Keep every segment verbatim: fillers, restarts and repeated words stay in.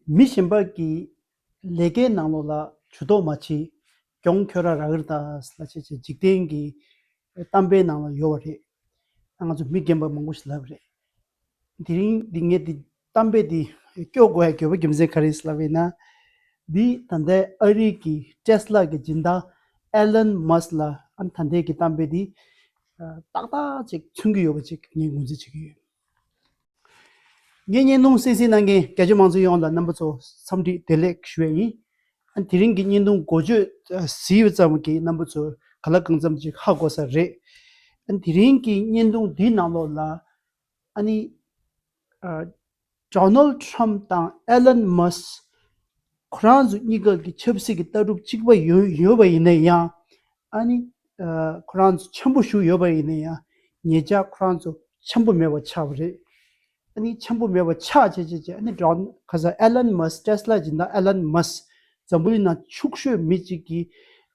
མི་གཞན་པ་གི་ལས་ཀའི་ནང་ལོགས་ལ་ཇུས་གཏོགས་མ་བྱེད། གྱོང་ཁྱོད་རང་རག་གི་རེད་ད་ལབ་བྱས་བྱས་འཇིག་རྟེན་གྱི་གཏམ་དཔེའི་ནང་ལ་ཡོད་པ་རེད། ང་ཚོ་མི་རྒན་པ་མང་པོ་ཞིག་ལབ་རེད། དེ་རིང་འདི་ངས་འདི་གཏམ་དཔེ་འདི་སྐྱོར་དགོས་ཡ་དགོས་པ་རྒྱུ་མཚན་ག་རེ་ལབ་ཡིན་ན། འདི་ད་ལྟའི་ཨ་རི་གི་ཊེ་སི་ལ་གི་སྦྱིན་བདག་ཨེ་ལན་མཱ་སི་ལ་ཨ་ད་ལྟའི་གི་གཏམ་དཔེ་འདི་ཏག་ཏག་ཅིག་མཚོན་གྱི་ཡོད་པ་ཅིག་ངས་ངོས་འཛིན་བྱེད་ཀྱི་ཡོད། ངའི་བརྙན་ཐུང་གསན་གཟིགས་གནང་མཁན་རྒྱ་ཆེ་མང་ཚོགས་ཡོངས་ལ་རྣམ་པ་ཚོ་འཚམས་འདྲི་བདེ་ལེགས་ཞུ་བ་ཡིན། ཨ་དེ་རིང་གི་བརྙན་ཐུང་འགོ་བརྗོད་གཟིགས་པ་ཙམ་གྱིས་རྣམ་པ་ཚོ་ག་ལ་གང་འཚམ་ཅིག་ཧ་གོ་ས་རེད། ཨ་དེ་རིང་གི་བརྙན་ཐུང་འདིའི་ནང་ལོགས་ལ་ཨ་ནི་ཨ་ཌོ་ནལ་ཊམ་དང་ཨེ་ལན་མཱ་སི་ཁོ་རང་ཚོ་གཉིས་ཀ་གི་ཆབ་སྲིད་ཀྱི་ལྟ་གྲུབ་གཅིག་པ་ཡོད་ཡོད་པ་ཡིན་ན་ཡང་། ཨ་ནི་ཨ་ཁོ་རང་ཚོ་འཆམ་པོ་ཞུགས་ཡོད་པ་ཡིན་ན་ཡང་ཉེ་ཆར་ཁོ་རང་ཚོ་འཆམ་པོ་མེད་པ་ཆགས་པ་རེད། ཨ་ནི་འཆམ་པོ་མེད་པ་ཆགས་བྱས་བྱས་བྱས་ཨ་ནི་ཌོ་ཁ་སང་ཨེ་ལན་མཱ་སི་ཊེ་སི་ལ་སྦྱིན་བདག་ཨེ་ལན་མཱ་སི་འཛམ་བུ་གླིང་ནང་ཕྱུག་ཤོས་མི་གཅིག་གིས་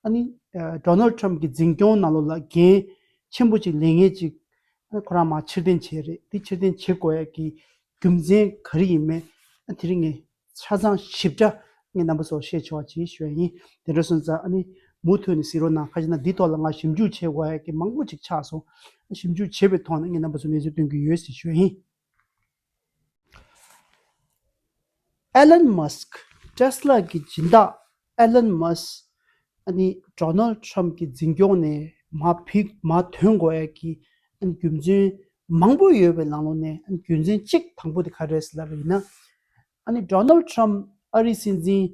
ཨ་ནི་ཨ་ཌོ་ནལ་ཊམ་གྱི་འཛིན་སྐྱོང་ནང་ལོགས་ལ་འགན་ཆེན་པོ་གཅིག་ལེན་མཁན་གཅིག་ཨ་ནི་ཁོ་རང་མར་ཕྱིར་འཐེན་བྱས་རེད། དེ་ཕྱིར་འཐེན་བྱེད་དགོས་ཡ་གི་རྒྱུ་མཚན་ག་རེ་ཡིན་མིན་ཨ་དེ་རིང་ངས་ཆ་ཚང་ཞིབ་ཕྲ་ངས་རྣམ་པ་ཚོར་བཤད་ཆོག་པ་ཅིག་ཞུ་ཡ་ཡིན། དེ་འདྲ་སོང་ཙང་ཨ་ནི་མུ་མཐུད་ནས་གཟིགས་རོགས་གནང་། ག་ཅི་ན་འདི་ཐོག་ལ་ང་ཞིབ་འཇུག་བྱེད་དགོས་ཡ་གི་མང་པོ་ཅིག་ཆགས་སོང་། ཞིབ་འཇུག་བྱེད་པའི་ཐོག་ནས་ངས་རྣམ་པ་ཚོར་གནས་ཚུལ་སྟོན་གྱི་ཡོད་ཟེར་ཞུ་ཡ་ཡིན། ཨེ་ལན་མཱ་སི་ཊེ་སི་ལ་གི་སྦྱིན་བདག་ཨེ་ལན་མཱ་སི་ཨ་ནི་ཌོ་ནལ་ཊམ་གྱི་འཛིན་སྐྱོང་ནས་མར་ཕུད་མར་ཐོན་དགོས་ཡ་གི་ཨ་ནི་རྒྱུ་མཚན་མང་པོ་ཡོད་པའི་ནང་ལོགས་ནས་ཨ་ནི་རྒྱུ་མཚན་གཅིག་དང་པོ་དེ་ག་རེ་རེད་ལབ་པ་ཡིན་ན། ཨ་ནི་ཌོ་ནལ་ཊམ་ཨ་རིའི་སྲིད་འཛིན་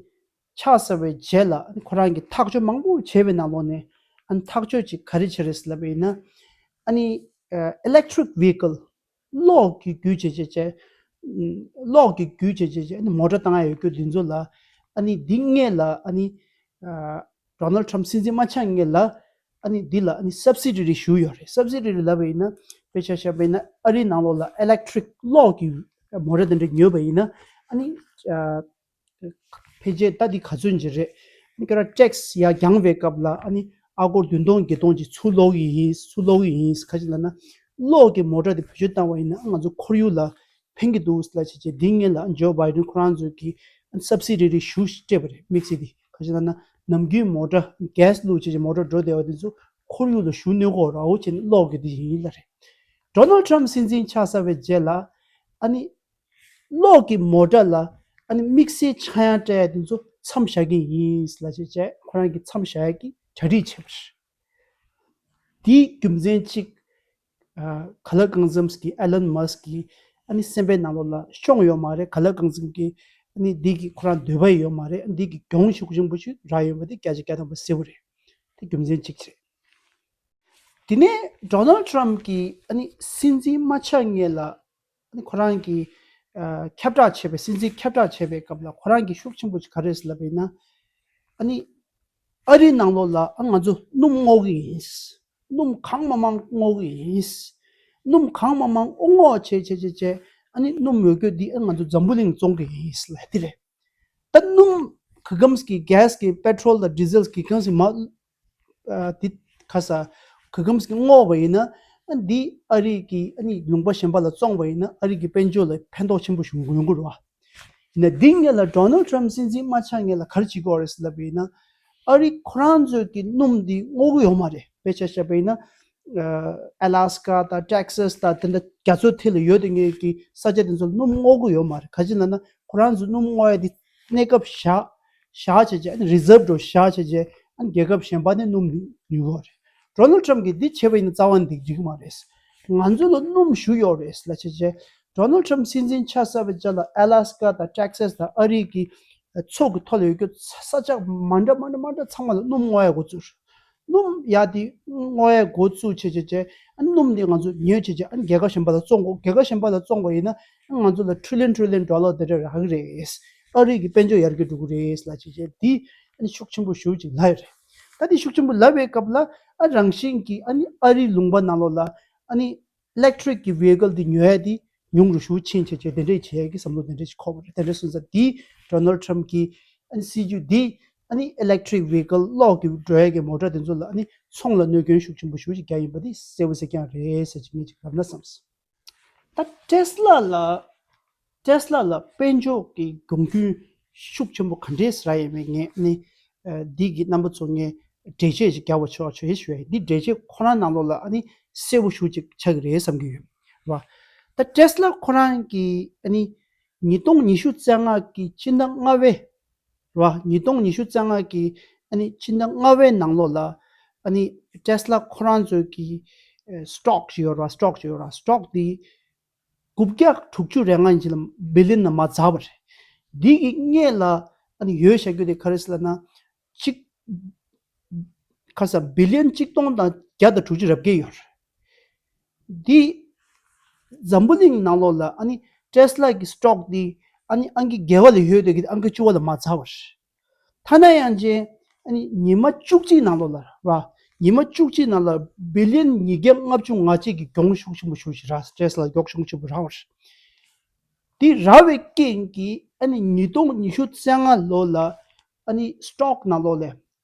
ཆགས་ཚར་བའི་རྗེས་ལ་ཨ་ནི་ཁོ་རང་གིས་ཐག་གཅོད་མང་པོ་བྱས་པའི་ནང་ལོགས་ནས་ཨ་ནི་ཐག་གཅོད་ཅིག་ག་རེ་བྱས་རེད་ལབ་པ་ཡིན་ན། ཨ་ནི་ཨ་electric vehicle གློག་གི་རྒྱུ་བྱས་བྱས་བྱས། ཨ་གློག་གི་རྒྱུ་བྱས་བྱས་བྱས་ཨ་ནི་མོ་ཊ་བཏང་ཡ་ཡོད་རྒྱུ་འདི་ཚོ་ལ་ཨ་ནི་འདི་སྔོན་ལ་ཨ་ནི་ཨ་ཌོ་ནལ་ཊམ་སྲིད་འཛིན་མ་ཆགས་སྔོན་ལ་ཨ་ནི་འདི་ལ་ཨ་ནི་སབ་སི་ཌི་རི་ཞུས་ཡོད་རེད། སབ་སི་ཌི་རི་ལབ་པ་ཡིན་ན་དཔེ་ཆ་བཞག་པ་ཡིན་ན་ཨ་རིའི་ནང་ལོགས་ལ་electric གློག་གི་མོ་ཊ་དེ་འདྲ་ཉོས་པ་ཡིན་ན་ཨ་ནི་ཨ་ཕལ་ཆེར་ད་འདི་ག་ཚོད་ཅིག་རེད། ཨ་ནི་ཁྱོད་རང་ཊེག་སི་ཡར་རྒྱང་བའི་སྐབས་ལ་ཨ་ནི་ཨ་སྒོར་བདུན་སྟོང་བརྒྱད་སྟོང་ཅིག་ཚུར་སློག་གི་ཡིན་ཚུར་སློག་གི་ཡིན། ག་ཅི་ལབ་ན་གློག་གི་མོ་ཊ་དེ་བེད་སྤྱོད་བཏང་བ་ཡིན་ན་ང་ཚོ་ཁོར་ཡུག་ལ་ཕན་གྱི་འདུག་ལབ་བྱས་བྱས་འདི་སྔོན་ལ་ཇོ་བྷའི་ཌེན་ཁོ་རང་ཚོས་ཀྱི་སབ་སི་ཌི་རི་ཞུ་སྤྲད་པ་རེད། དམིགས་བསལ་དེ་ག་ཅི་ལབ་ན་ནམ་རྒྱུན་མོ་ཊ་གེ་སི་བླུགས་བྱས་བྱས་མོ་ཊ་འགྲོ་བསྡད་པ་དེ་ཚོ་ཁོར་ཡུག་ལ་ཞུ་གནོད་གོ་ར་འོ་བྱས་ནས་གློག་གི་དེ་ཡིན་ལབ་རེད། ཌོ་ནལ་ཊམ་སྲིད་འཛིན་ཆགས་ཚར་བའི་རྗེས་ལ་ཨ་ནི་གློག་གི་མོ་ཊ་ལ་ཨ་ནི་དམིགས་བསལ་ཆག་ཡང་སྤྲད་ཡ་དེ་ཚོ་མཚམས་བཞག་གི་ཡིན་ལབ་བྱས་བྱས་ཁོ་རང་གིས་མཚམས་བཞག་ཡ་གི་གྲ་སྒྲིག་བྱས་པ་རེད། དེའི་རྒྱུ་མཚན་གཅིག་ཨ་ག་ལ་གང་འཚམས་ཀྱི་ཨེ་ལན་མཱ་སི་ཀྱི་ཨ་ནི་སེམས་པའི་ནང་ལོགས་ལ་ཤོང་ཡོད་མ་རེད། ག་ལ་གང་འཚམས་ཀྱི་ཨ་ནི་འདི་གི་ཁོ་རང་འདོད་པ་ཡོད་མ་རེད། འདི་གི་གྱོང་ཤུགས་ཆེན་པོ་ཞིག་རག་ཡོད་པ་དེ་བརྒྱ་ཆ་བརྒྱ་ཐམ་པ་གསལ་པོ་རེད། དེ་རྒྱུ་མཚན་གཅིག་རེད། དེ་ནས་ཌོ་ནལ་ཊམ་གྱིས་ཨ་ནི་སྲིད་འཛིན་མ་ཆགས་སྔོན་ལ་ཨ་ནི་ཁོ་རང་གིས་ཨ་ཁྱབ་བསྒྲགས་བྱས་པའི་སྲིད་འཛིན་ཁྱབ་བསྒྲགས་བྱས་པའི་སྐབས་ལ་ཁོ་རང་གིས་ཤུགས་ཆེན་པོ་ཞིག་ག་རེ་ཟེར་ལབ་པ་ཡིན་ན། ཨ་ནི་ཨ་རིའི་ནང་ལོགས་ལ་ཨ་ང་ཚོ་སྣུམ་བརྔོག་གི་ཡིན། སྣུམ་གང་མང་མང་བརྔོག་གི་ཡིན། སྣུམ་གང་མང་མང་བརྔོག་བྱས་བྱས་བྱས་བྱས་ཨ་ནི་སྣུམ་ཡོད་རྒྱུ་འདི་ཨ་ང་ཚོ་འཛམ་བུ་གླིང་བཙོང་གི་ཡིན་ལབ་དེ་རེད། ད་སྣུམ་ག་གམ་གི་གེ་སི་གི་པེ་ཊོལ་དང་ཌི་ཟལ་ག་གམ་གི་མ་ཨ་དེ་ག་ས་ག་གམ་གི་བརྔོག་པ་ཡིན་ན་ཨ་འདི་ཨ་རི་གི་ཨ་ནི་ལུང་པ་གཞན་པ་ལ་བཙོང་པ་ཡིན་ན་ཨ་རི་གི་དཔལ་འབྱོར་ལ་ཕན་ཐོགས་ཆེན་པོ་ཞིག་ཡོང་གི་རེད་བ། ཡིན་ན་འདི་སྔོན་ལ་ཌོ་ནལ་ཊམ་སྲིད་འཛིན་མ་ཆགས་སྔོན་ལ་ག་རེ་བྱེད་ཀྱི་ཡོད་རེད་ཟེར་ལབ་པ་ཡིན་ན་ཨ་རི་ཁོ་རང་ཚོས་ཀྱི་སྣུམ་འདི་བརྔོག་གི་ཡོད་མ་རེད། དཔེ་ཆ་བཞག་པ་ཡིན་ན་ཨ་ཨ་ལ་སི་ཀ་དང་ཊེག་སཱ་དང་དེ་འདྲ་རྒྱ་མཚོ་མཐིལ་ལ་ཡོད་དེ་ངེས་ཀྱི་ས་ཆ་དེ་ཚོར་སྣུམ་བརྔོག་གི་ཡོད་མ་རེད། ག་ཅི་ལབ་ན་ཁོ་རང་ཚོས་སྣུམ་བརྔོག་ཡ་དེ་གནས་སྐབས་བཞག་བཞག་བྱས་བྱས་ཨ་ནི་རི་ཛརབ་འདྲ་བཞག་བྱས་བྱས་ཨ་ནི་རྒྱལ་ཁབ་གཞན་པ་ནས་སྣུམ་ཉོ་གི་ཡོད་རེད། ཌོ་ནལ་ཊམ་གིས་འདི་བྱས་པ་ཡིན་ན་རྩ་བ་ནས་འགྲིག་གི་མ་རེད། ང་ཚོ་ལ་སྣུམ་ཞུ་ཡོད་རེད་ལབ་བྱས་བྱས་ཌོ་ནལ་ཊམ་སྲིད་འཛིན་ཆགས་ཚར་བའི་རྗེས་ལ་ཨ་ལ་སི་ཀ་དང་ཊེག་སཱ་དང་ཨ་རི་གི་མཚོ་གི་ཐོག་ལ་ཡོད་རྒྱུ་ས་ཆ་མ་འདྲ་མ་འདྲ་མ་འདྲ་ཚང་མ་ལ་སྣུམ་བརྔོག་ཡ་འགོ་བཙུགས། སྣུམ་ཡ་དེ་བརྔོག་ཡ་འགོ་བཙུགས་བྱས་བྱས་བྱས་ཨ་ནི་སྣུམ་དེ་ང་ཚོ་ཉོས་བྱས་བྱས་ཨ་ནི་རྒྱལ་ཁབ་གཞན་པ་ལ་བཙོང་དགོས། རྒྱལ་ཁབ་གཞན་པ་ལ་བཙོང་བ་ཡིན་ན་ང་ཚོ་ལ་ཊི་རི་ལི་ཡན་ཊི་རི་ལི་ཡན་ཌོ་ལར་དེ་འདྲ་རག་གི་རེད། ཨ་རི་གི་དཔལ་འབྱོར་ཡར་རྒྱས་འགྲོ་གི་རེད་ལབ་བྱས་བྱས་དེ་ཨ་ནི་ཤུགས་ཆེན་པོ་ཞེ་པོ་ཅིག་ལབ་ཡོད་རེད། ད་དེ་ཤུགས་ཆེན་པོ་ལབ་པའི་སྐབས་ལ་ཨ་རང་བཞིན་གྱིས་ཨ་ནི་ཨ་རིའི་ལུང་པ་ནང་ལོགས་ལ་ཨ་ནི་ཨི་ལེག་ཊི་རིག་གི་བྷི་ཡི་ཀལ་དེ་ཉོ་ཡ་དེ་ཉུང་རུ་ཞེ་པོ་ཕྱིན་བྱས་བྱས་དེ་འདྲས་བྱེད་ཡ་གི་བསམ་བློ་དེ་འདྲས་ཞིག་འཁོར་བ་རེད། དེ་འདྲས་སོང་ཙང་དེ་ཌོ་ནལ་ཊམ་གྱི་ཨ་ནི་སྲིད་ཇུས་དེ་ཨ་ནི་ཨི་ལེག་ཊི་རིག་བྷི་ཡི་ཀལ་གློག་གི་འགྲོ་ཡ་གི་མོ་ཊ་དེ་ཚོ་ལ་ཨ་ནི་ཚོང་ལ་གནོད་སྐྱོན་ཤུགས་ཆེན་པོ་ཞེ་པོ་ཅིག་རྒྱག་ཡིན་པ་དེ་གསལ་པོ་གསལ་རྐྱང་རེད་ཟེར་ཅིག་ངས་ཅིག་ལབ་ན་བསམས། ད་ཊེ་སི་ལ་ལ་ ཏེས་ལ་ལ་དཔལ་འབྱོར་གྱི་གྱོང་གུན་ཤུགས་ཆེན་པོ་ག་འདྲས་རག་ཡོད་མེད་ངས་ནི་ཨ་འདི་གི་རྣམ་པ་ཚོ་ངས་འགྲེལ་བཤད་ཅིག་རྒྱག་པ་ཆོག་ཆོག་ཞུ་ཡ། འདི་འགྲེལ་བཤད་ཁོ་རང་ནང་ལོགས་ལ་ཨ་ནི་གསལ་པོ་ཞེ་པོ་ཅིག་ཆགས་ཀྱི་རེད་བསམ་གྱི་ཡོད། རེད་བ། ད་ཏེས་ལ་ཁོ་རང་གི་ཨ་ནི་ཉིས་སྟོང་ཉི་ཤུ་རྩ་ལྔ་གི་སྤྱི་ཟླ་ལྔ་པའི། རེད་བ། ཉིས་སྟོང་ཉི་ཤུ་རྩ་ལྔ་གི་ཨ་ནི་སྤྱི་ཟླ་ལྔ་པའི་ནང་ལོགས་ལ་ཨ་ནི་ཏེས་ལ་ཁོ་རང་ཚོའི་གི་ཨ་སི་ཊོག་ཅིག་ཡོད་རེད་བ། སི་ཊོག་ཅིག་ཡོད་རེད་བ། སི་ཊོག་དེ་དགུ་བརྒྱ་དྲུག་ཅུ་རེ་ལྔ་ཡིན་ཅིག་ལ་བི་ལི་ཡོན་ནང་མར་འཛེགས་པ་རེད། འདི་གི་སྔོན་ལ་ཨ་ནི་ཡོད་བཞག་རྒྱུ་དེ་ག་རེ་ཟེར་ལབ་ན། གཅིག་ཁ་སང་བི་ལི་ཡོན་གཅིག་སྟོང་དང་བརྒྱ་དང་དྲུག་ཅུ་རེ་བརྒྱད་ཡོད་རེད། འདི་འཛམ་བུ་གླིང་ནང་ལོགས་ལ་ཨ་ནི་ཏེས་ལ་གི་སི་ཊོག་འདི་ཨ་ནི་ཨང་ཀི་བརྒྱད་པ་ལ་ཡོད་དེ་གི་ཨང་ཀི་བཅུ་པ་ལ་མར་འཛེགས་པ་རེད། ཐ་ན་ཡང་ཅན་ཨ་ནི་ཉི་མ་བཅུ་གཅིག་ནང་ལོགས་ལ་ར། ཉི་མ་བཅུ་གཅིག་ནང་ལ་བི་ལི་ཡོན་ཉིས་བརྒྱ་ལྔ་བཅུ་ང་གཅིག་གི་གྱོང་ཤུགས་ཆེན་པོ་ཞེ་པོ་ཅིག་རག་ཏེས་ལ་གྱོང་ཤུགས་ཆེན་པོ་རག་པ་རེད། དེ་རག་པའི་རྐྱེན་གྱིས་ཨ་ནི་ཉིས་སྟོང་ཉི་ཤུ་རྩ་ལྔ་ལོ་ལ་ཨ་ནི་སི་ཊོག་ནང་ལོགས་ལ་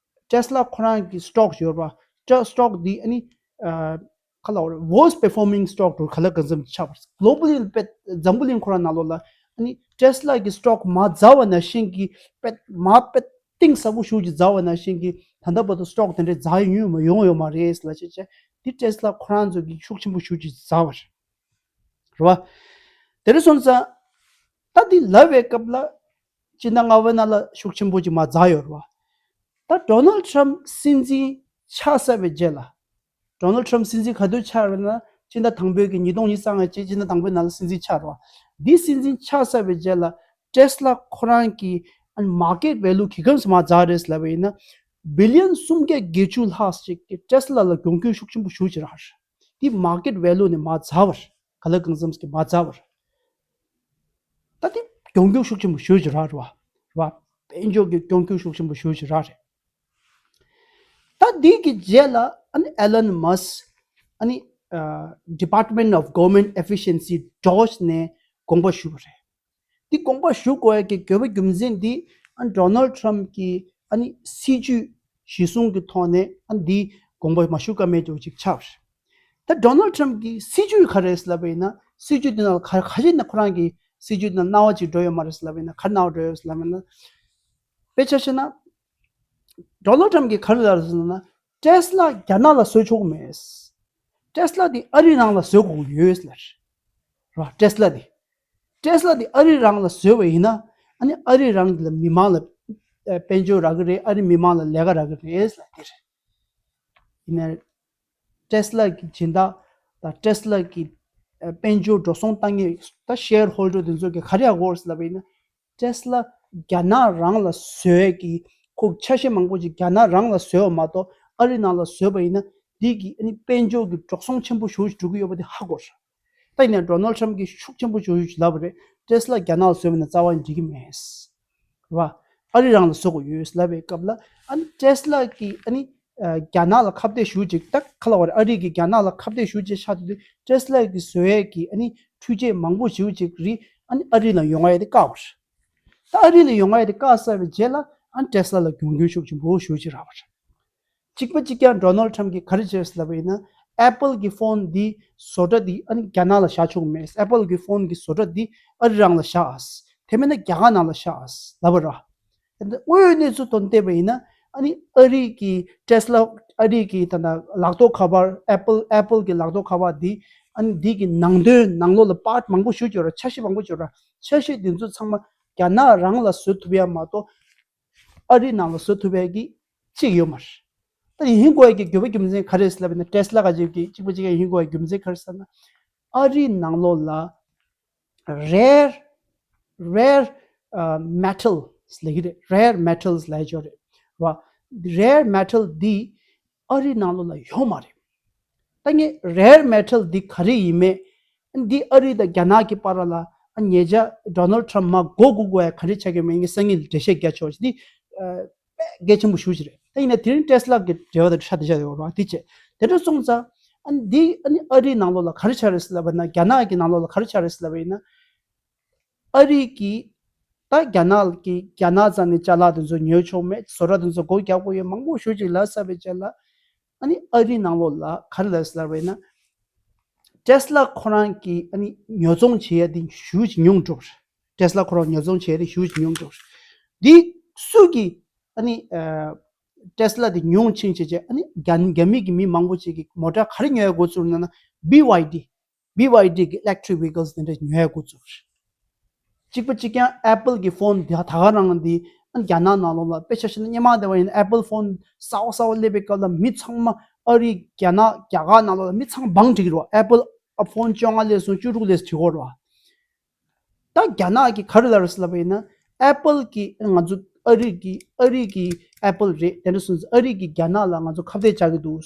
ཏེས་ལ་ཁོ་རང་གི་སི་ཊོག་ཡོད་རེད་བ། ཏེས་སི་ཊོག་འདི་ཨ་ནི་ཨ་ག་ལབ་དགོས་རེད། worst performing stock འགྲོ་ག་ལ་གང་འཚམ་ཆགས་པ་རེད། གོ་ལོ་བལ་ལི་དཔེ་འཛམ་བུ་གླིང་ཁོ་རང་ནང་ལོགས་ལ་ཨ་ནི་ཏེས་ལ་གི་སི་ཊོག་མར་འཛེགས་པ་ནང་བཞིན་གྱི་དཔེ་མར་དཔེ་གཏིང་ཟབ་པོ་ཞེ་པོ་ཅིག་འཛེགས་པ་ནང་བཞིན་གྱི་ད་ལྟ་བར་དུ་སི་ཊོག་དེ་འདྲས་འཛེགས་ཡོང་ཡོད་མ་ཡོང་ཡོད་མ་རེད་ལབ་བྱས་བྱས། འདི་ཏེས་ལ་ཁོ་རང་ཚོ་གི་ཤུགས་ཆེན་པོ་ཞེ་པོ་ཅིག་འཛེགས་པ་རེད། རེད་བ། དེ་འདྲ་སོང་ཙང་ད་འདི་ལབ་པའི་སྐབས་ལ་སྤྱི་ཟླ་ལྔ་པའི་ནང་ལ་ཤུགས་ཆེན་པོ་ཅིག་མར་འཛེགས་ཡོད་རེད་བ། ད་ཌོ་ནལ་ཊམ་སྲིད་འཛིན་ཆགས་ཚར་བའི་རྗེས་ལ། ཌོ་ནལ་ཊམ་སྲིད་འཛིན་ག་དུས་ཆགས་རེད་ན། སྤྱི་ཟླ་དང་པོའི་གི་ཉིས་སྟོང་ཉི་ཤུ་རྩ་ལྔ་ཅིག་སྤྱི་ཟླ་དང་པོའི་ནང་ལ་སྲིད་འཛིན་ཆགས་རེད་བ། འདི་སྲིད་འཛིན་ཆགས་ཚར་བའི་རྗེས་ལ་ཏེས་ལ་ཁོ་རང་གི་ཨ་ནི་མར་ཀེཊ་ཝེ་ལུ་ག་གམ་སུ་མར་འཛེགས་རེད་ལབ་པ་ཡིན་ན། བི་ལི་ཡོན་སུམ་བརྒྱ་བརྒྱད་ཅུ་ལྷག་ཅིག་གིས་ཏེས་ལ་ལ་གྱོང་གུན་ཤུགས་ཆེན་པོ་ཞེ་པོ་ཅིག་རག་རེད། འདི་མར་ཀེཊ་ཝེ་ལུ་ནས་མར་འཛེགས་པ་རེད། ག་ལ་གང་འཚམ་ཞིག་མར་འཛེགས་པ་རེད། ད་དེ་གྱོང་གུན་ཤུགས་ཆེན་པོ་ཞེ་པོ་ཅིག་རག་རེད་བ། རེད་བ། དཔལ་འབྱོར་གྱི་གྱོང་གུན་ཤུགས་ཆེན་པོ་ཞེ་པོ་ཅིག་རག་རེད། ད་འདི་གི་རྗེས་ལ་ཨ་ནི་ཨེ་ལོན་མཱ་སི་ཨ་ནི་ཨ་Department of Government Efficiency ཌོཇ་ནས་དགོངས་པ་ཞུས་པ་རེད། འདི་དགོངས་པ་ཞུ་དགོས་ཡ་གི་དགོས་པ་རྒྱུ་མཚན་འདི་ཨ་ནི་ཌོ་ནལ་ཊམ་གྱི་ཨ་ནི་སྲིད་ཇུས་གཞིར་བཟུང་གི་ཐོག་ནས་ཨ་ནི་འདི་དགོངས་པ་མ་ཞུ་ཀ་མེད་འགྲོ་ཅིག་ཆགས་པ་རེད། ད་ཌོ་ནལ་ཊམ་གྱི་སྲིད་ཇུས་ག་རེ་རེད་ལབ་པ་ཡིན་ན། སྲིད་ཇུས་དེ་ནང་ལ་ག་ག་ཞིག་ན་ཁོ་རང་གི་སྲིད་ཇུས་དེ་ནང་སྣང་བ་ཅིག་འགྲོ་ཡོད་མ་རེད་ལབ་པ་ཡིན་ན། ག་རེ་སྣང་བ་འགྲོ་ཡོད་ལབ་པ་ཡིན་ན། དཔེ་ཆ་བཞག་ན། ཌོ་ནལ་ཊམ་གྱིས་ག་རེ་ལབ་རེད་ཟེར་ན། ཏེས་ལ་རྒྱ་ནག་ལ་བཟོ་ཆོག་གི་མེད། ཏེས་ལ་དེ་ཨ་རི་རང་ལ་བཟོ་དགོས་ཀྱི་ཡོད་ལབ་རེད། ཏེས་ལ་དེ། ཏེས་ལ་དེ་ཨ་རི་རང་ལ་བཟོས་པ་ཡིན་ན། ཨ་ནི་ཨ་རི་རང་གི་ལ་མི་མང་ལ་ཨ་དཔལ་འབྱོར་རག་གི་རེད། ཨ་རི་མི་མང་ལ་ལས་ཀ་རག་གི་རེད་ལབ་དེ་རེད། ཡིན་ནའི་ཏེས་ལ་གི་སྦྱིན་བདག་དང་ཏེས་ལ་གི་ཨ་དཔལ་འབྱོར་འགྲོ་སོང་བཏང་མཁན་ད་ཤེར་ཧོལ་ཌར་དེ་ཚོ་གིས་ག་རེ་ཡག་གོ་ལབ་པ་ཡིན་ན། ཏེས་ལ་རྒྱ་ནག་རང་ལ་བཟོས་ཀྱི་ཁོ་ཆ་ཤས་མང་པོ་ཅིག་རྒྱ་ནག་རང་ལ་བཟོས་པ་མ་གཏོགས་ཨ་རི་ནང་ལ་བཟོས་པ་ཡིན་ན་འདི་གི་ཨ་ནི་དཔལ་འབྱོར་གྱི་འགྲོ་སོང་ཆེན་པོ་ཞེ་པོ་ཅིག་འགྲོ་གི་ཡོད་པ་དེ་ཧ་གོ་རེད། ད་ཡིན་ནའི་ཌོ་ནལ་ཊམ་གྱིས་ཤུགས་ཆེན་པོ་ཞེ་པོ་ཅིག་ལབ་པ་རེད། ཏེས་ལ་རྒྱ་ནག་ལ་བཟོས་པ་ཡིན་ན་རྩ་བ་ནས་འགྲིག་གི་མེད། རེད་བ། ཨ་རི་རང་ལ་བཟོ་དགོས་ཡོད་ལབ་པའི་སྐབས་ལ་ཨ་ནི་ཏེས་ལ་གིས་ཨ་ནི་ཨ་རྒྱ་ནག་ལ་ཁ་གཏད་ཞེ་པོ་ཅིག་ད་ག་ལབ་དགོས་རེད། ཨ་རི་གིས་རྒྱ་ནག་ལ་ཁ་གཏད་ཞེ་པོ་ཅིག་ཆགས་དུས་ཏེས་ལ་གིས་བཟོ་ཡས་ཀྱི་ཨ་ནི་འཕྲུལ་ཆས་མང་པོ་ཞེ་པོ་ཅིག་རིགས་ཨ་ནི་ཨ་རི་ལ་ཡོང་ཡས་དེ་བཀག་པ་རེད། ད་ཨ་རི་ལ་ཡོང་ཡས་དེ་བཀག་ཚར་བའི་རྗེས་ལ་ཨ་ནི་ཏེས་ལ་ལ་གྱོང་གུན་ཤུགས་ཆེན་པོ་ཞེ་པོ་ཅིག་རག་པ་རེད། གཅིག་པ་གཅིག་རྐྱང་ཌོ་ནལ་ཊམ་གྱིས་ག་རེ་བྱས་ལབ་པ་ཡིན་ན། ཨེ་པལ་གྱི་ཕོན་འདི་བཟོ་གྲྭ་འདི་ཨ་ནི་རྒྱ་ནག་ལ་བཞག་ཆོག་གི་མེད། ཨེ་པལ་གྱི་ཕོན་གྱི་བཟོ་གྲྭ་འདི་ཨ་རི་རང་ལ་བཞག་ཨ། དེ་མིན་ན་རྒྱ་གར་ནང་ལ་བཞག་ཨ་ལབ་པ་རེད། དངོས་ཡོད་གནས་ཚུལ་དང་བལྟས་པ་ཡིན་ན། ཨ་ནི་ཨ་རི་གི་ཏེས་ལ་ཨ་རི་གི་ད་ལྟ་ལག་ཐོག་ཁ་པར་ཨེ་པལ་ཨེ་པལ་གྱི་ལག་ཐོག་ཁ་པར་འདི་ཨ་ནི་འདི་གི་ནང་དོན་ནང་ལོགས་ལ་པར་ཊི་མང་པོ་ཞིག་ཡོད་རེད། ཆ་ཤས་མང་པོ་ཡོད་རེད། ཆ་ཤས་འདི་ཚོ་ཚང་མ་རྒྱ་ནག་རང་ལ་བཟོ་ཐུབ་ཡ་མ་གཏོགས། ཨ་རི་ནང་ལ་བཟོ་ཐུབ་པའི་གི་གཅིག་ཡོད་མ་རེད། ད་ཡིན་དགོས་ཀྱི་དགོས་པ་རྒྱུ་མཚན་ག་རེ་རེད་ལབ་ན། ཏེས་ལ་ག་ཅིག་གི་གཅིག་པ་གཅིག་ཡིན་དགོས་ཀྱི་རྒྱུ་མཚན་ག་རེ་ཟེར་ན། ཨ་རི་ནང་ལོགས་ལ་རེར་རེར་ཨ་མེ་ཊལ་ལབ་ཀྱི་རེད། རེར་མེ་ཊལ་ལབ་ཀྱི་ཡོད་རེད་བ། རེར་མེ་ཊལ་འདི་ཨ་རི་ནང་ལོགས་ལ་ཡོད་མ་རེད། ད་ངས་རེར་མེ་ཊལ་འདི་ག་རེ་ཡིན་མེད། འདི་ཨ་རི་དང་རྒྱ་ནག་གི་བར་ལ་ཨ་ཉེ་ཆར་ཌོ་ནལ་ཊམ་མར་མགོ་སྒུར་དགོས་ཡ་ག་རེ་ཆགས་ཀྱི་མེད། ངས་སང་ཉིན་འགྲེལ་བཤད་རྒྱག་ཆོག་འདི་ཨ་དཔེ་གལ་ཆེན་པོ་ཞེ་པོ་ཅིག་རེད། ད་ཡིན་ན་དེ་རིང་ཏེས་ལ་གི་འབྲེལ་བ་དང་ཧྲ་དེ་ཤ་དེ་ཡོད་རེད་བ། དེ་བྱས་དེ་འདྲ་སོང་ཙང་ཨ་འདི་ཨ་ནི་ཨ་རིའི་ནང་ལོགས་ལ་ག་རེ་ཆགས་རེད་ཟེར་ལབ་པ་ན། རྒྱ་ནག་གི་ནང་ལོགས་ལ་ག་རེ་ཆགས་རེད་ཟེར་ལབ་པ་ཡིན་ན། ཨ་རི་གིས་ད་རྒྱ་ནག་གི་རྒྱ་ནག་རྩ་ནས་ཅ་ལག་དེ་ཚོ་ཉོ་ཆོག་མེད། བཟོ་གྲྭ་དེ་ཚོ་སྒོ་རྒྱག་དགོས་ཡོད་མང་པོ་ཞེ་པོ་ཅིག་ལབ་ཚར་བའི་རྗེས་ལ། ཨ་ནི་ཨ་རིའི་ནང་ལོགས་ལ་ག་རེ་ལབ་ཟེར་ལབ་པ་ཡིན་ན། ཏེས་ལ་ཁོ་རང་གིས་ཨ་ནི་ཉོ་ཚོང་བྱེད་ཡ་དེ་ཞེ་པོ་ཅིག་ཉུང་འགྲོ་བ་རེད། ཊེ་སི་ལ་ཁོ་རང་ཉོ་ཚོང་བྱས་ཏེ་ཞེ་པོ་ཅིག་ཉུང་འགྲོ། འདི་སུ་གིས་ཨ་ནི་ཨ་ཊེ་སི་ལ་དེ་ཉུང་ཕྱིན་བྱས་བྱས་ཨ་ནི་རྒྱ་རྒྱ་མི་གི་མི་མང་པོ་ཅིག་གིས་མོ་ཊ་ག་རེ་ཉོ་ཡ་འགོ་བཙུགས་ན་ན་བི་ཝའི་ཌི། བི་ཝའི་ཌི་གི་ཨི་ལེག་ཊི་རིག་བྷི་ཀལ་དེ་འདྲ་ཉོ་ཡ་འགོ་བཙུགས། གཅིག་པ་གཅིག་རྐྱང་ཨེ་པལ་གི་ཕོན་དེ་ད་ག་རང་འདི་ཨ་རྒྱ་ནག་ནང་ལོགས་ལ་དཔེ་ཆ་བཞག་ན་སྔོན་མ་དེ་བ་ཡིན་ན་ཨེ་པལ་ཕོན་གསར་པ་གསར་པ་སླེབས་པའི་སྐབས་ལ་མི་ཚང་མ་ཨ་རི་རྒྱ་ནག་རྒྱ་གར་ནང་ལོགས་ལ་མི་ཚང་མ་བང་སྒྲིག་རོགས། ཨེ་པལ་ཕོན་བཅོ་ལྔ་ལས་བཟུང་བཅུ་དྲུག་ལས་བྲིས་ཡོད་རོགས། ད་རྒྱ་ནག་གི་ག་རེ་ལབ་རེད་ལབ་པ་ཡིན་ན་ཨེ་པལ་གི་ང་ཚོ་ཨ་རི་གི་ཨ་རི་གི་ཨེ་པལ་རེད། དེ་འདྲ་སོང་ཙང་ཨ་རི་གི་རྒྱ་ནག་ལ་ང་ཚོ་ཁ་གཏད་བཅག་གི་འདུག་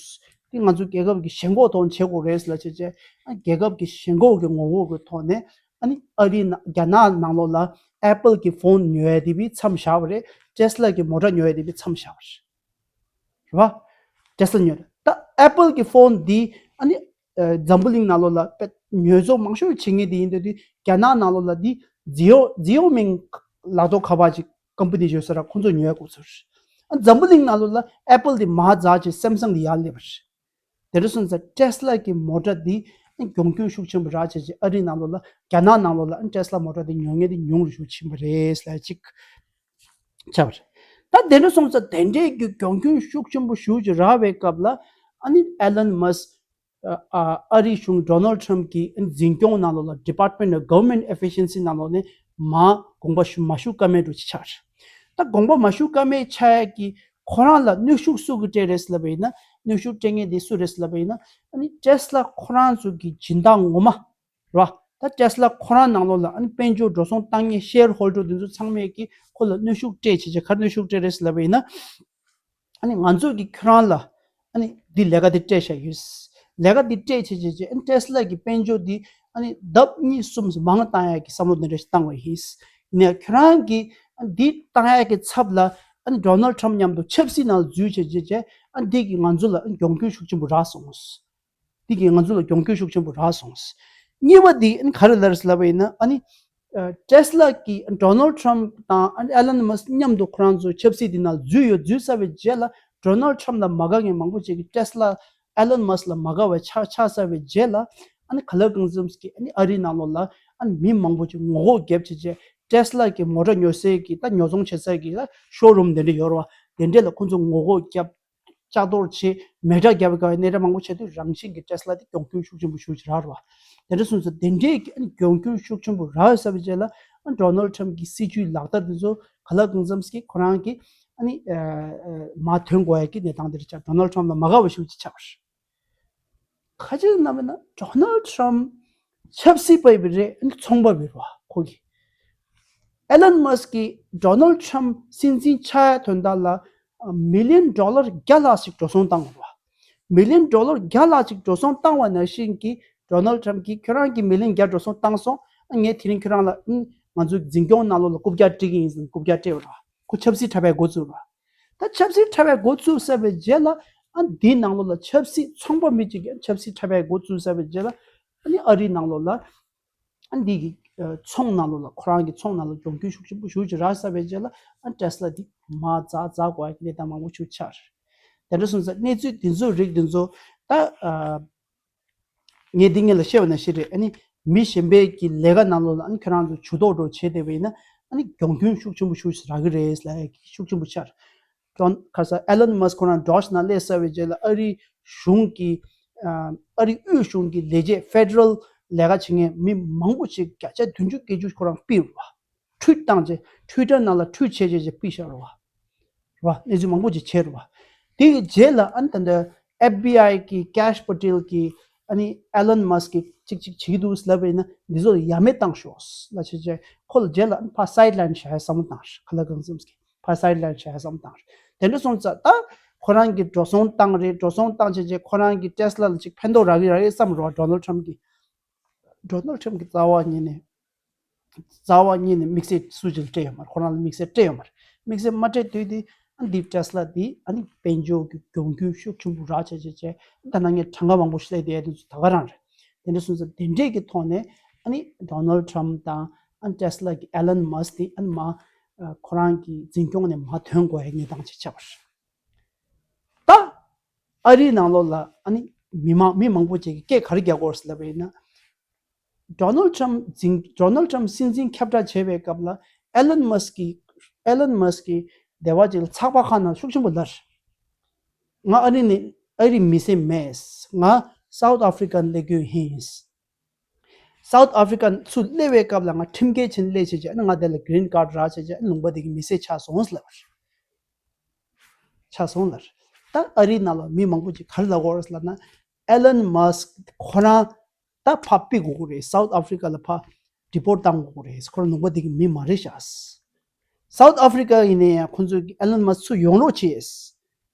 དེ་ང་ཚོ་རྒྱལ་ཁབ་ཀྱི་ཞེན་ཁོག་ཐོག་བྱེད་དགོས་རེད་ལབ་བྱས་བྱས་རྒྱལ་ཁབ་ཀྱི་ཞེན་ཁོག་གི་ངོ་བོ་གི་ཐོག་ནས་ཨ་ནི་ཨ་རི་ནང་རྒྱ་ནག་ནང་ལོགས་ལ་ཨེ་པལ་གི་ཕོན་ཉོ་ཡ་དེ་བི་མཚམས་བཞག་པ་རེད། ཊེ་སི་ལ་གི་མོ་ཊ་ཉོ་ཡ་དེ་བི་མཚམས་བཞག་པ་རེད། རེད་བ། ཊེ་སི་ལ་ཉོ་རེད། ད་ཨེ་པལ་གི་ཕོན་འདི་ཨ་ནི་ཨ་འཛམ་བུ་གླིང་ནང་ལོགས་ལ་དཔེ་ཉོ་ཚོང་མང་ཤོས་བྱེད་མཁན་དེ་ཡིན་དུས་དེ་རྒྱ་ནག་ནང་ལོགས་ལ་འདི་ཛི་ཡོ་ཛི་ཡོ་མིང་ལག་ཐོག་ཁ་པར་ཅིག་ཀམ་པ་ནི་ཡོད་ས་ར་ཁོང་ཚོ་ཉོ་ཡ་འགོ་ཚུགས་རེད། ཨ་འཛམ་བུ་གླིང་ནང་ལོགས་ལ་ཨེ་པལ་དེ་མར་འཛེགས་བྱས་སེམ་སང་དེ་ཡར་སླེབས་པ་རེད། དེ་འདྲ་སོང་ཙང་ཊེ་སི་ལ་གི་མོ་ཊ་འདི་གྱོང་གུན་ཤུགས་ཆེན་པོ་རག་བྱས་བྱས་ཨ་རི་ནང་ལོགས་ལ་རྒྱ་ནག་ནང་ལོགས་ལ་ཊེ་སི་ལ་མོ་ཊ་འདི་ཉོ་མཁན་འདི་ཉུང་རུ་ཤུགས་ཆེན་པོ་རེད་ལབ་ཅིག་ཆགས་པ་རེད། ད་དེ་འདྲ་སོང་ཙང་དེ་འདྲའི་གི་གྱོང་གུན་ཤུགས་ཆེན་པོ་ཞེ་པོ་ཅིག་རག་པའི་སྐབས་ལ་ཨ་ནི་ཨེ་ལན་མཱ་སི་ཨ་ཨ་རིའི་གཞུང་ཌོ་ནལ་ཊམ་གི་འཛིན་སྐྱོང་ནང་ལོགས་ལ་Department of Government Efficiency ནང་ལོགས་ནས་མར་དགོངས་པ་ཞུ་མ་ཞུ་ཀ་མེད་འགྲོ་ཅིག་ཆགས་རེད། ད་དགོངས་པ་མ་ཞུ་ཀ་མེད་ཆགས་ཡ་གི་ཁོ་རང་ལ་གནོན་ཤུགས་སུ་གིས་སྤྲད་རེད་ལབ་པ་ཡིན་ན་གནོན་ཤུགས་སྤྲད་མཁན་དེ་སུ་རེད་ལབ་པ་ཡིན་ན་ཨ་ནི་ཊེ་སི་ལ་ཁོ་རང་ཚོ་གི་སྦྱིན་བདག་ངོ་མ་རེད་བ། ད་ཊེ་སི་ལ་ཁོ་རང་ནང་ལོགས་ལ་ཨ་ནི་དཔལ་འབྱོར་འགྲོ་སོང་བཏང་མཁན་ཤེར་ཧོལ་ཌར་དེ་ཚོ་ཚང་མས་ཀྱིས་ཁོ་ལ་གནོན་ཤུགས་སྤྲད་བྱས་བྱས་ག་རེ་གནོན་ཤུགས་སྤྲད་རེད་ལབ་པ་ཡིན་ན། ཨ་ནི་ང་ཚོ་གིས་ཁྱོད་རང་ལ་ཨ་ནི་འདི་ལས་ཀ་འདི་སྤྲད་བཞག་ཡོད། ལས་ཀ་འདི་སྤྲད་བྱས་བྱས་བྱས་ཨ་ནི་ཊེ་སི་ལ་གི་དཔལ་འབྱོར་འདི་ཨ་ནི་ལྡབ་གཉིས་གསུམ་མང་བཏང་ཡག་གི་བསམ་བློ་འདི་འདྲ་ཞིག་བཏང་བ་ཡིན། ཡིན་ནའི་ཁྱོད་རང་གིས་ཨ་ནི་འདི་བཏང་ཡག་གི་ཚབ་ལ་ཨ་ནི་ཌོ་ནལ་ཊམ་མཉམ་དུ་ཆབ་སྲིད་ནང་ལ་འཛུལ་བྱས་བྱས་བྱས་ཨ་ནི་འདི་གིས་ང་ཚོ་ལ་ཨ་ནི་གྱོང་གུན་ཤུགས་ཆེན་པོ་རག་སོང་། འདི་གིས་ང་ཚོ་ལ་གྱོང་གུན་ཤུགས་ཆེན་པོ་རག་སོང་། གཉིས་པ་འདི་ཨ་ནི་ག་རེ་ལབ་རེད་ལབ་པ་ཡིན་ན་ཨ་ནི། ཨ་ཊེ་སི་ལ་གིས་ཌོ་ནལ་ཊམ་དང་ཨ་ནི་ཨེ་ལན་མཱ་སི་མཉམ་དུ་ཁོ་རང་ཚོ་ཆབ་སྲིད་འདི་ནང་འཛུལ་ཡོད། འཛུལ་ཚར་བའི་རྗེས་ལ་ཌོ་ནལ་ཊམ་ལ་མ་དགའ་མཁན་མང་པོ་ཅིག་གིས་ཊེ་སི་ལ་ཨེ་ལན་མཱ་སི་ལ་མ་དགའ་བ་ཆགས་ཆགས་ཚར་བའི་རྗེས་ལ་ཨ་ནི་ག་ལ་གང་འཚམ་གྱིས་ཨ་ནི་ཨ་རིའི་ནང་ལོགས་ལ་ཨ་ནི་མི་མང་པོ་ཅིག་ངོ་ལྐོག་བརྒྱབ་བྱས་བྱས་ཊེ་སི་ལ་གི་མོ་ཊ་ཉོ་སའི་གི་ད་ཉོ་ཚོང་བྱེད་སའི་གི་ད་ཤོ་རུམ་དེ་འདྲ་ཡོད་རེད་བ། དེ་འདྲ་ལ་ཁོ་ཚོ་ངོ་ལྐོག་བརྒྱབ། ལྕགས་གཏོར་བྱེད། མེ་སྲེག་བརྒྱབ་པའི་སྐབས་གནས་སྟངས་མང་པོ་བྱས་དུས་རང་བཞིན་གྱིས་ཊེ་སི་ལ་དེ་གྱོང་གུན་ཤུགས་ཆེན་པོ་ཞེ་པོ་ཅིག་རག་རེད་བ། དེ་འདྲ་སོང་ཙང་དེ་འདྲའི་གྱོང་གུན་ཤུགས་ཆེན་པོ་རག་ཡོད་ཚར་བའི་རྗེས་ལ་ཌོ་ནལ་ཊམ་གྱི་སྲིད་ཇུས་ལག་བསྟར་དེ་ཚོ་ག་ལ་གང་འཚམ་ཞིག་ཁོ་རང་གིས་ཨ་ནི་མར་ཐོན་དགོས་ཡ་གི་གནས་སྟངས་དེ་འདྲ་ཆགས། ཌོ་ནལ་ཊམ་ལ་མ་དགའ་བ་ཞེ་པོ་ཅིག་ཆགས་པ་རེད། ག་ཅི་ལབ་ན་ཌོ་ནལ་ཊམ་ཆབ་སྲིད་པ་ཡིན་པ་རེད། ཨ་ནི་ཚོང་པ་ཡིན་པ་རེད་བ་ཁོ་གིས། ཨེ་ལན་མཱ་སི་ཀིས་ཌོ་ནལ་ཊམ་སྲིད་འཛིན་ཆགས་ཡ་དོན་དག་ལ་མི་ལི་ཡོན་ཌོ་ལར་བརྒྱ་ལྷག་ཅིག་འགྲོ་སོང་བཏང་བ་རེད་བ། མི་ལི་ཡོན་ཌོ་ལར་བརྒྱ་ལྷག་ཅིག་འགྲོ་སོང་བཏང་བ་ནང་བཞིན་གྱི་ཌོ་ནལ་ཊམ་གྱིས་ཁྱོད་རང་གིས་མི་ལི་ཡོན་བརྒྱ་འགྲོ་སོང་བཏང་སོང་། ཨ་ངས་དེ་རིང་ཁྱོད་རང་ལ་ཨ་ང་ཚོའི་འཛིན་སྐྱོང་ནང་ལོགས་ལ་རྐུབ་བཀྱག་སྤྲད་ཀྱི་ཡིན་ཟེར་ནས་རྐུབ་བཀྱག་སྤྲད་པ་རེད་བ། ཁོ་ཆབ་སྲིད་འཁྲབ་པའི་འགོ་བཙུགས་རེད་བ། ད་ཆབ་སྲིད་འཁྲབ་པའི་འགོ་བཙུགས་ཚར་བའི་རྗེས་ལ་ཨ་འདིའི་ནང་ལོགས་ལ་ཆབ་སྲིད་ཚོང་པ་མི་གཅིག་གིས་ཆབ་སྲིད་འཁྲབ་པའི་འགོ་བཙུགས་ཚར་བའི་རྗེས་ལ་ཨ་ནི་ཨ་རིའི་ནང་ལོགས་ལ་ཨ་འདི་གི་ཨ་ཚོང་ནང་ལོགས་ལ་ཁོ་རང་གི་ཚོང་ནང་ལ་གྱོང་གུན་ཤུགས་ཆེན་པོ་ཞེ་པོ་ཅིག་རག་ཚར་བའི་རྗེས་ལ་ཨ་ཊེ་སི་ལ་འདི་མར་འཛེགས་འཛེགས་དགོས་ཡ་གི་གནས་སྟངས་མང་པོ་ཞིག་ཆགས་རེད། དེ་འདྲ་སོང་ཙང་གནས་ཚུལ་འདི་ཚོ་རིགས་འདི་ཚོ་ད་ཨ། ངས་འདི་ངེད་ལ་བཤད་པ་ནང་བཞིན་རེད། ཨ་ནི་མི་གཞན་པའི་གི་ལས་ཀ་ནང་ལོགས་ལ་ཨ་ནི་ཁྱོད་རང་ཚོ་ཇུས་གཏོགས་འགྲོ་བྱས་བསྡད་པ་ཡིན་ན་ཨ་ནི་གྱོང་གུན་ཤུགས་ཆེན་པོ་ཞེ་པོ་ཅིག་རག་གི་རེད་ལབ་ཡ་གི་ཤུགས་ཆེན་པོ་ཆགས་རེད། ཀྲོན་ཁ་སང་ཨེ་ལན་མཱ་སི་ཁོ་རང་ཌོཇ་ནང་སླེབས་ཚར་བའི་རྗེས་ལ་ཨ་རིའི་གཞུང་གི་ཨ་རིའི་དབུས་གཞུང་གི་ལས་བྱེད་ཕེ་ཌེ་རལ་ལས་ཀ་བྱེད་མཁན་མི་མང་པོ་ཞིག་བརྒྱ་ཆ་བདུན་ཅུ་བརྒྱད་ཅུ་ཁོ་རང་ཕུད་རེད་བ། ཊུ་ཝིཊ་བཏང་རྗེས་ཊུ་ཝི་ཊར་ནང་ལ་ཊུ་ཝིཊ་བྱས་བྱས་བྱས་ཕུད་བཞག་རེད་བ། རེད་བ། གནས་ཚུལ་མང་པོ་ཅིག་བྱས་རེད་བ། དེ་གི་རྗེས་ལ་ཨ་ནི་ད་ལྟ་ཨེཕ་བི་ཨའི་གི་ཀེཤ་པ་ཏེལ་གི་ཨ་ནི་ཨེ་ལན་མཱ་སི་ཀིས་ཅིག་ཅིག་བྱེད་ཀྱི་འདུག་ལབ་པ་ཡིན་ན་འདི་ཚོ་ལ་ཡ་མེད་བཏང་ཤོག་ལབ་བྱས་བྱས་ཁོ་ལ་རྗེས་ལ་ཨ་ནི་ཕར་སའིཌ་ལའིན་བྱ་ཡ་བསམ་བློ་བཏང་ཤག་ག་ལ་གང་འཚམ་ཞིག་ཕར་སའིཌ་ལའིན་བྱ་ཡ་བསམ་བློ་བཏང་ཤག་དེ་འདྲ་སོང་ཙང་ད་ཁོ་རང་གིས་འགྲོ་སོང་བཏང་རེད། འགྲོ་སོང་བཏང་བྱས་བྱས་ཁོ་རང་གིས་ཊེ་སི་ལ་ལ་ཅིག་ཕན་ཐོགས་རག་གི་རེད་བསམ་རེད་བ། ཌོ་ནལ་ཊམ་གིས། ཌོ་ནལ་ཊམ་གྱི་རྩ་བ་ཉིད་ནས་རྩ་བ་ཉིད་ནས་དམིགས་བསལ་སུ་ཅིག་ལ་སྤྲད་ཡོད་མ་རེད། ཁོ་རང་ལ་དམིགས་བསལ་སྤྲད་ཡོད་མ་རེད། དམིགས་བསལ་མ་སྤྲད་དུས་དེ་ཨ་འདི་ཊེ་སི་ལ་འདི་ཨ་ནི་དཔལ་འབྱོར་གྱི་གྱོང་གུན་ཤུགས་ཆེན་པོ་རག་བྱས་བྱས་བྱས་ད་ནང་ངས་གྲངས་ཀ་མང་པོ་ཞིག་སླེབས་བསྡད་ཡ་དེ་ཚོ་ད་ག་རང་རེད། དེ་འདྲ་སོང་ཙང་དེ་འདྲས་ཀྱི་ཐོག་ནས་ཨ་ནི་ཌོ་ནལ་ཊམ་དང་ཨ་ནི་ཊེ་སི་ལ་གི་ཨེ་ལན་མཱ་སི་དེ་ཨ་ནི་མ་ཁོ་རང་གི་འཛིན་སྐྱོང་ནས་མར་ཐོན་དགོས་ཡ་གནས་སྟངས་ཅིག་ཆགས་པ་རེད། ད་ཨ་རིའི་ནང་ལོགས་ལ་ཨ་ནི་མི་མང་མི་མང་པོ་ཅིག་གིས་སྐད་ག་རེ་རྒྱག་གི་ཡོད་རེད་ལབ་པ་ཡིན་ན། ཌོ་ནལ་ཊམ་འཛིན་ཌོ་ནལ་ཊམ་སྲིད་འཛིན་ཁྱབ་བསྒྲགས་བྱས་པའི་སྐབས་ལ་ཨེ་ལན་མཱ་སི་ཀི་ཨེ་ལན་མཱ་སི་ཀི་སྡེ་བ་ཅིག་ལ་ཚགས་པར་ཁག་ནང་ཤུགས་ཆེན་པོ་ལབ་རེད། ང་ཨ་རི་ནས་ཨ་རི་མི་སེར་མེད། ང་སའུ་ཐི་ཨ་ཧྥི་རི་ཀ་ནས་སླེབས་རྒྱུ་ཡིན། སའུ་ཐི་ཨ་ཧྥི་རི་ཀ་ཚུར་སླེབས་པའི་སྐབས་ལ་ང་ཁྲིམས་འགལ་བྱས་ནས་སླེབས་བྱས་བྱས་ཨ་ནི་ང་དེ་ལ་གི་རིན་ཁཱཌ་རག་བྱས་བྱས་ཨ་ནི་ལུང་པ་དེ་གི་མི་སེར་ཆགས་སོང་ཟེར་ལབ་པ་རེད། ཆགས་སོང་ལབ་རེད། ད་ཨ་རིའི་ནང་ལ་མི་མང་པོ་ཅིག་ག་རེ་ལབ་ཀྱི་ཡོད་རེད་ཟེར་ལབ་ན། ཨེ་ལན་མཱ་སི་ཀི་ཁོ་རང་ད་ཕར་ཕུད་དགོས་ཀྱི་རེད། སའུ་ཐི་ཨ་ཧྥི་རི་ཀ་ལ་ཕར་ཌི་པོརཊ་བཏང་དགོས་ཀྱི་རེད། ཁོ་རང་ལུང་པ་དེ་གི་མི་མ་རེད་ཤག་སའུ་ཐི་ཨ་ཧྥི་རི་ཀ་ཡིན་ན་ཡང་ཁོ་ཚོས་ཨེ་ལན་མཱ་སི་ཀི་ཚུར་ཡོང་རོགས་བྱེད།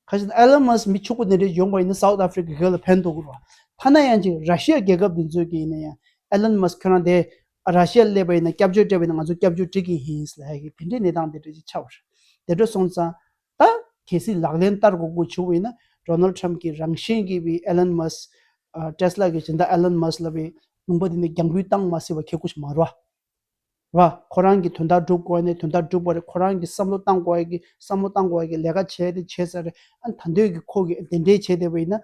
ག་ཞིག་ཨེ་ལན་མཱ་སི་ཀི་མི་ཕྱུག་པོ་དེ་འདྲས་ཡོང་པ་ཡིན་ན་སའུ་ཐི་ཨ་ཧྥི་རི་ཀ་གི་ལ་ཕན་ཐོགས་ཀྱི་རེད་བ། ཐ་ན་ཡང་ཅིག་ར་ཤི་ཡ་རྒྱལ་ཁབ་དེ་ཚོས་ཀྱི་ཡིན་ན་ཡང་ཨེ་ལན་མཱ་སི་ཀི་ཁྱོད་རང་དེ་ར་ཤི་ཡ་སླེབས་པ་ཡིན་ན་སྐྱབས་བཅོལ་སྤྲད་པ་ཡིན་ན་ང་ཚོ་སྐྱབས་བཅོལ་སྤྲད་ཀྱི་ཡིན་ཟེར་ལབ་ཡ་གི་དེ་འདྲའི་གནས་སྟངས་དེ་འདྲ་ཅིག་ཆགས་པ་རེད། དེ་འདྲ་སོང་ཙང་། ད་གལ་སྲིད་ལག་ལེན་བསྟར་དགོས་དགོས་བྱུང་བ་ཡིན་ན་ཌོ་ནལ་ཊམ་གྱིས་རང་བཞིན་གྱིས་བི་ཨེ་ལན་མཱ་སི་ཀི་ཊེ་སི་ལ་གི་སྦྱིན་བདག་ཨེ་ལན་མཱ་སི་ཀི་ལ་བི་ལུང་པ་དེ་ནས་རྒྱང་འབུད་བཏང་མ་སྲིད་པ་ཁེ་ཁུ་ཞིག་མ་རེད་བ། རེད་བ། ཁོ་རང་གི་དོན་དག་སྒྲུབ་དགོས་ནས་དོན་དག་སྒྲུབ་པ་རེད། ཁོ་རང་གི་བསམ་བློ་བཏང་དགོས་ཡ་གི་བསམ་བློ་བཏང་དགོས་ཡ་གི་ལས་ཀ་བྱས་ཏེ་བྱས་ཚར་རེད། ཨ་ནི་ད་འདོད་ཀྱི་ཁོ་གི་དེ་འདྲའི་བྱས་བསྡད་པ་ཡིན་ན།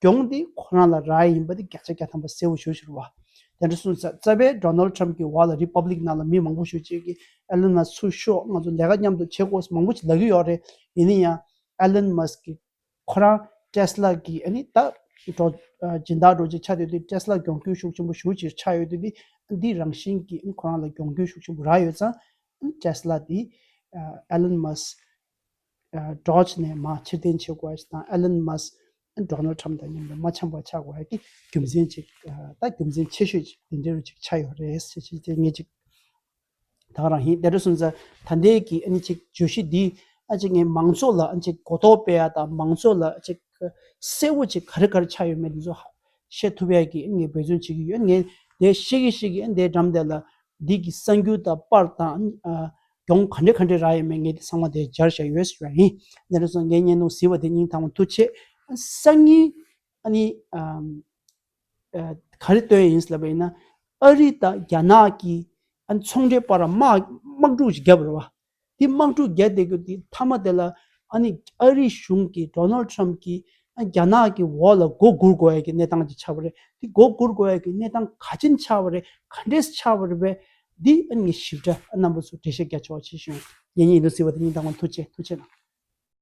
གྱོང་དེ་ཁོ་རང་ལ་རག་ཡིན་པ་དེ་བརྒྱ་ཆ་བརྒྱ་ཐམ་པ་གསལ་པོ་ཞེ་པོ་ཅིག་རེད་བ། དེ་འདྲ་སོང་ཙང་རྩ་བའི་ཌོ་ནལ་ཊམ་གྱི་འོག་ལ་རི་པབ་ལིག་ནང་ལ་མི་མང་པོ་ཞེ་པོ་ཅིག་གིས་ཨེ་ལན་མཱ་སི་ཀི་ཚུར་ཤོག་ང་ཚོ་ལས་ཀ་མཉམ་དུ་བྱེད་དགོས་མང་པོ་ཞིག་ལབ་ཀྱི་ཡོད་རེད། ཡིན་ན་ཡང་ཨེ་ལན་མཱ་སི་ཀི་ཁོ་རང་ཊེ་སི་ལ་གི་ཨ་ནི་ད་འགྲོ་སྦྱིན་བདག་འགྲོ་ཅིག་ཆགས་བསྡད་དུས་ཊེ་སི་ལ་གྱོང་གུད་ཤུགས་ཆེན་པོ་ཞེ་པོ་ཅིག་ཆགས་ཡོད་དུས་འདི་འདི་རང་བཞིན་གྱིས་ཨ་ནི་ཁོ་རང་ལ་གྱོང་གུད་ཤུགས་ཆེན་པོ་རག་ཡོད་ཙང་ཨ་ནི་ཊེ་སི་ལ་དེ་ཨེ་ལན་མཱ་སི་ཀི་ཌོཇ་ནས་མར་ཕྱིར་འཐེན་བྱེད་དགོས་ཞེས་དང་ཨེ་ལན་མཱ་སི་ཀི་ཌོ་ནལ་ཊམ་དང་མཉམ་དུ་མ་འཆམ་པ་ཆགས་དགོས་ཀྱི་རྒྱུ་མཚན་ཅིག་ད་རྒྱུ་མཚན་ཆེ་ཤོས་ཅིག་དེ་འདྲ་རུ་ཅིག་ཆགས་ཡོད་རེད་ཟེར་ཅིག་དེ་ངས་ཅིག་ད་ག་རང་ཡིན། དེ་འདྲ་སོང་ཙང་ད་ལྟའི་གི་ཨ་ནི་ཅིག་བརྗོད་གཞི་འདི་ཨ་ཅིག་ངས་མང་ཚོགས་ལ་ཨ་ཅིག་གོ་རྟོགས་སྤེལ་ཡ་དང་མང་ཚོགས་ལ་ཨ་ཅིག་གསལ་བོ་ཅིག་ག་རེ་ག་རེ་ཆགས་ཡོད་མེད་འདི་ཚོ་ཧ་ཤེས་ཐུབ་ཡ་གི་ངས་འབད་བརྩོན་བྱེད་ཀྱི་ཡོད། ངས་དེ་ཤེས་ཀྱི་ཤེས་ཀྱི་ཨ་འདའི་འགྲམ་དེ་ལ་འདི་གི་གསར་འགྱུར་དང་པར་དང་ཨ། གྱོང་ག་འདྲ་ག་འདྲ་རག་ཡོད་མེད་ངས་དེ་ཚང་མ་དེ་སྦྱར་བཞག་ཡོད་ཟེར་བ་ཡིན། དེ་འདྲ་སོང་ངས་བརྙན་ཐུང་གཟིགས་པ་དེ་སྙིང་ཐག་པ་ཐུགས་རྗེ་ཆེ། སང་ཉིན་ཨ་ནི་ཨམ་ཨ་ག་རེ་སྟོན་ཡིན་ཟེར་ལབ་པ་ཡིན་ན་ཨ་རི་དང་རྒྱ་ནག་གི་ཨ་ནི་ཚོང་འབྲེལ་བར་དམག་དམག་འཁྲུག་ཅིག་བརྒྱབ་རེད་བ། དེ་དམག་འཁྲུག་བརྒྱབ་བསྡད་རྒྱུ་དེ་མཐའ་མ་དེ་ལ་ཨ་ནི་ཨ་རི་གཞུང་གིས་ཌོ་ནལ་ཊམ་གྱིས་ཨ་རྒྱ་ནག་གི་འོག་ལ་མགོ་སྒུར་དགོས་ཡ་གི་གནས་སྟངས་ཅིག་ཆགས་པ་རེད། དེ་མགོ་སྒུར་དགོས་ཡ་གི་གནས་སྟངས་ག་ཅིན་ཆགས་པ་རེད། ག་འདྲས་ཆགས་པ་རེད་པས། འདི་ཨ་ནི་ཞིབ་ཕྲ་ཨ་རྣམ་པ་ཚོ་འགྲེལ་བཤད་རྒྱག་ཆོག་ཅེས་ཞུ། ཡིན་ཡིན་དུ་ཟེར་བ་དེ་ཉིན་དང་པོ་ཐུགས་རྗེ་ཐུགས་རྗེ་གནང་།